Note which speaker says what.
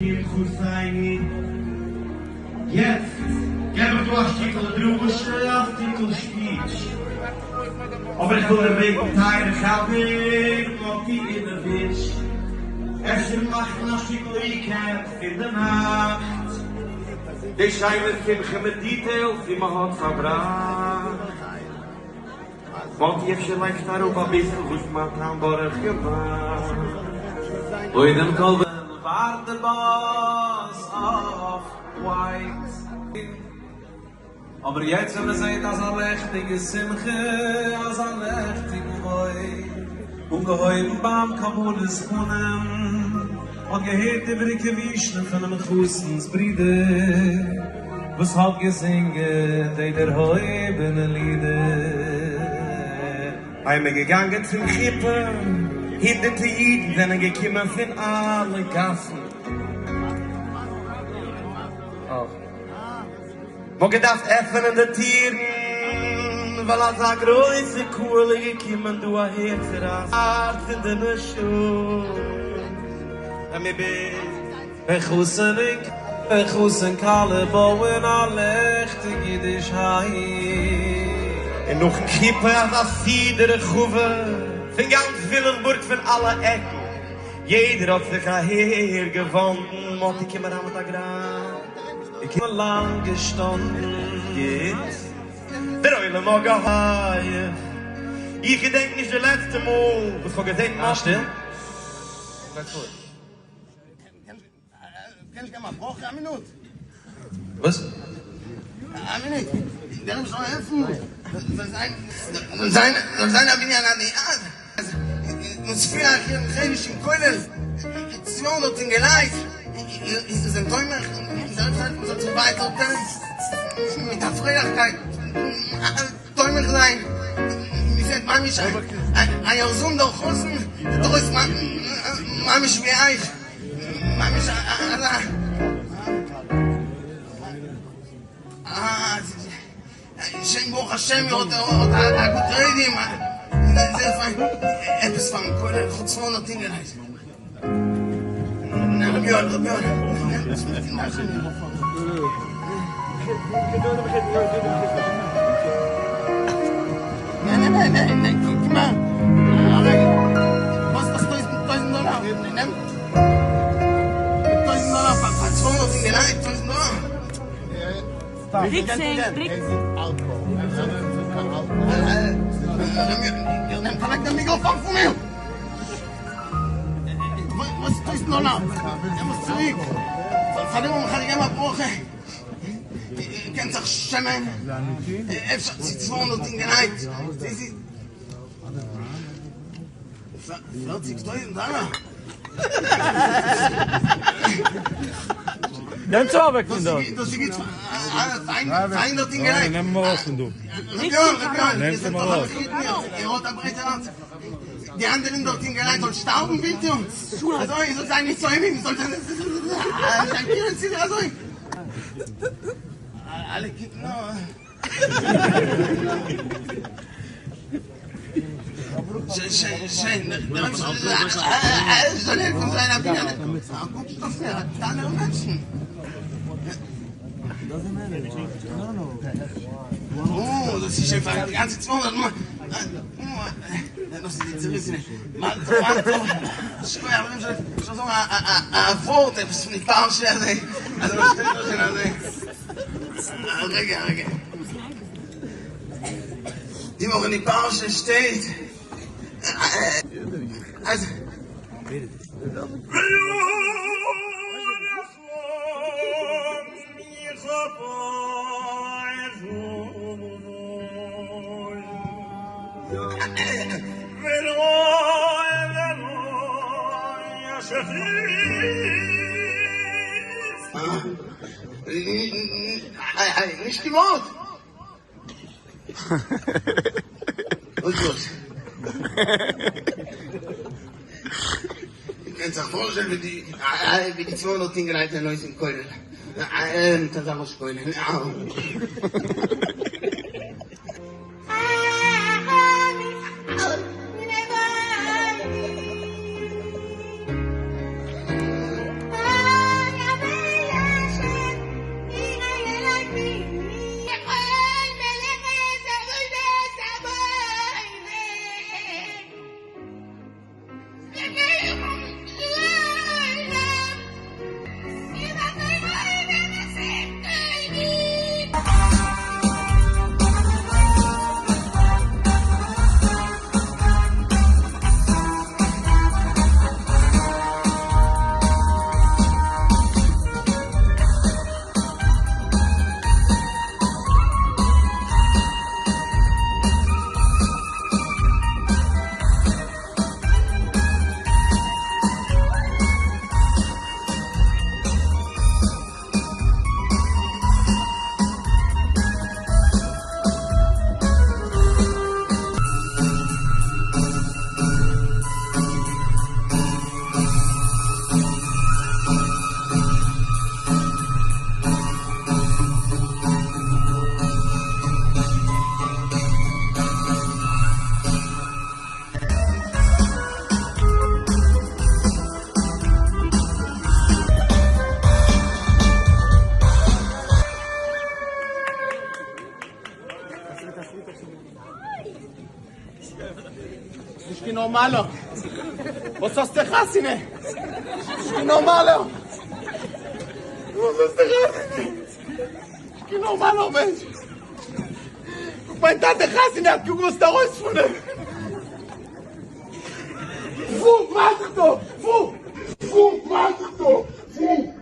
Speaker 1: שמחתינו. יעצט געב איך דא א שטיקל דרשה, א שטיקל speech, אבער איך וויל דיר בעטן טייערע חבר מאטי אינעוויטש, אפשר מאכן א שטיקל recap פון די נאכט, די שיינע שמחה מיט details ווי מ'האט פארבראכט. מאטי אפשר לייגסטו אראפ אביסל וואס מ'האט היינט דורך געמאכט.
Speaker 2: קודם כל ווארט די באס אויף ווייט. אבער יעצט ווען מען זעט אזא לעכטיגע שמחה, אזא לעכטיגן אור, אנגעהויבן ביים קבלת פנים, מ'האט געהערט דברי כיבושין פונעם חתן'ס ברודער וואס האט געזינגען די דערהויבענע לידער.
Speaker 1: איז מען געגאנגען צום חופה, הונדערטע אידן זענען געקומען פון אלע גאסן. מ'האט געדארפט עפענען די טירן, ווייל אזא גרויסע קהל איז געקומען דא אהער צו רייסן הארץ פון די נשמה.
Speaker 2: ווען חתן און ווען חתן כלה בויען א לעכטיג אידיש היים.
Speaker 1: און נאכן חופה אזא סעודה רחבה פון גאנץ וויליאמסבורג פון אלע עקן, יעדער האט זיך אהער געוואנדן, מאטי קום אריין מיט א גראם.
Speaker 2: איך בין לאנג געשטאנען.
Speaker 1: גוט, דער עולם האט געהייערט. איך געדענק נישט די לעצטע מאל וואס כ'האב געזען
Speaker 2: אה, שטיל.
Speaker 3: קענסט געבן א ברכה א מינוט?
Speaker 2: וואס?
Speaker 3: א מינוט, דער רבי זאל העלפן, זאל זיין, זאל זיין, זאל זיין א בנין עדי עד, און ספירה חודש אין כולל, 200 אינגעלייט, איר זענט תומך? דער רבי זאל העלפן זאל זיך ווייטער מיט א פרייליכקייט תומך זיין, מ'זעט ממש אייער זון דער חתן זעט אויס ממש ווי אייך, ממש אזא שוין ברוך השם איר האט א גוטע איידעם, זייער פיין, עפעס פארן כולל חוץ פון הונדערט אינגעלייט. רבי יואל, רבי יואל, ניין ניין ניין ניין קוק מיר א רגע, וואס קאסט טויזנט דאלאר? נעם טויזנט דאלאר פאר 200 אינגעלייט, טויזנט דאלאר? איר נעמט אוועק דעם מיקראפאן פון מיר! וואס טויזנט דאלאר? נעם עס צוריק! פאר דעם האב איך געגעבן א ברכה! איר קענט זיך שעמען? אפשר צו 200 אינגעלייט? פערציג טויזנט דאלאר?
Speaker 4: נעם צו אוועק פון דארט.
Speaker 3: דאס איז גוט פאר 200 אינגעלייט!
Speaker 4: נעם אים ארויס פון דא.
Speaker 3: רבי יואל, רבי יואל,
Speaker 4: נעם אים ארויס.
Speaker 3: איר האט א ברייטע הארץ. די אנדערע הונדערט אינגעלייט זאלן שטארבן ווילט איר? אזוי זאלט זיין נישט צוימים זאלט זיין פירן צו זיך אזוי אלע קוקן נאר. שוין דער אייבערשטער זאל העלפן זיין א בנין קוקט אויף מיר אנדערע מענטשן. אוי דאס איז שוין פאר די גאנצע 200 דאס איז די צעריסענע שכוח אפשר זאגן א ווארט עפעס פון די פרשה אזוי אז מען שטייט דא שוין אזוי רגע רגע די וואך אין די פרשה שטייט אז נישט געוואלט. וואס דאס? איר קענט זיך פארשטעלן ווי די ווי די 200 אינגעלייט זענען אויס אין כולל מיט אזא ראש כולל. נארמאלער! וואס האסטו חתונה? נישט נארמאלער! וואס האסטו חתונה? נישט קיין נארמאלער מענטש! קוק מיין טאטע חתונה האט קוק וואס איז ארויס פון אים! וואו ווארט איך דא? וואו? וואו ווארט איך דא? וואו?